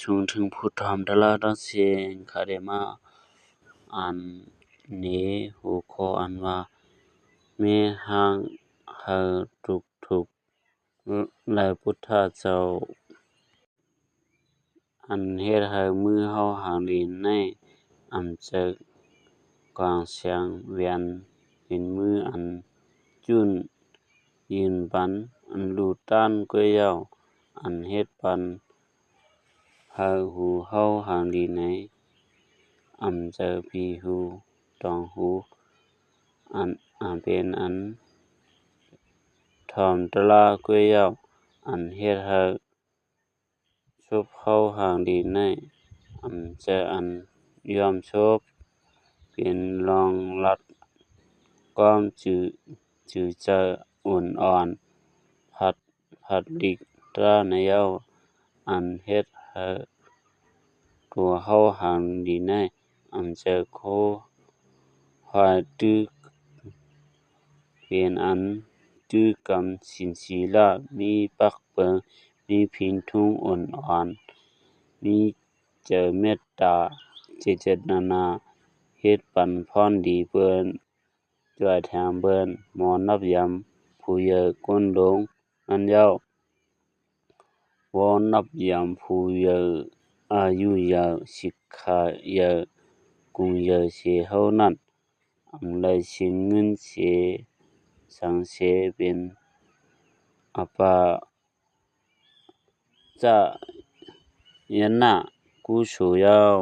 ສູງເຖິງຜູ້ທຳຕະລາທັງເສັງ ຂ້າໄດ້ມາອ່ານໃນຫົວຂໍ້ອັນວ່າ ແມ່ຮັກໃຫ້ທຸກໆ ແລະ ພຸດທະເຈົ້າ ອັນເຮັດໃຫ້ມື້ເຮົາຫາງດີໃນອຳເຈີກວາງຊຽງວຽນ ເປັນມື້ອັນຈຸນຢືນປັນ ອັນລູກຕານກ້ວຍເຍົາ ອັນເຮັດປັນໃຫ້ຫູເຮົາຫາງດີໃນອຳເຈີປີຫູຕອງຫູ ອັນ ອັນເປັນອັນທອມຕະລາກ້ວຍເຍົາ ອັນເຮັດໃຫ້ ສົບເຮົາຫາງດີໃນອຳເຈີອັນຢ້ອມສົບ ເປັນລອງລັດຄວາມຈື່ ຈື່ໃຈອຸ່ນອ່ອນ ພັດ ພັດລິກຕາໃນເຍົາ ອັນເຮັດໃຫ້ຕົວເຮົາຫາງດີໃນ ອຳເຈີໂຄຫວາຍຕຶກ ເປັນອັນຕຶກກຳສິນສີລາ ມີປັກເປິງ ມີພິນທຸງອຸ່ນອ່ອນ ມີໃຈເມດຕາ ເຈຕະນາ ເຮັດປັນພອນດີເພິ່ນ ຊ່ວຍແຖມເພິ່ນ ໝໍນັບຍາມຜູ້ເຍີ້ກົ້ນລົງນັ້ນເຍົາ ວອນນັບຍາມຜູ້ເຍີ້ ອາຍຸເຍີ້ ສິກຂາເຍີ້ ກຸງເຍີ້ເສເຮົານັ້ນ ອັງໄລເສເງິນເສສັງເສ ເປັນອະປະຈາຍະນະກຸໂສເຍົາ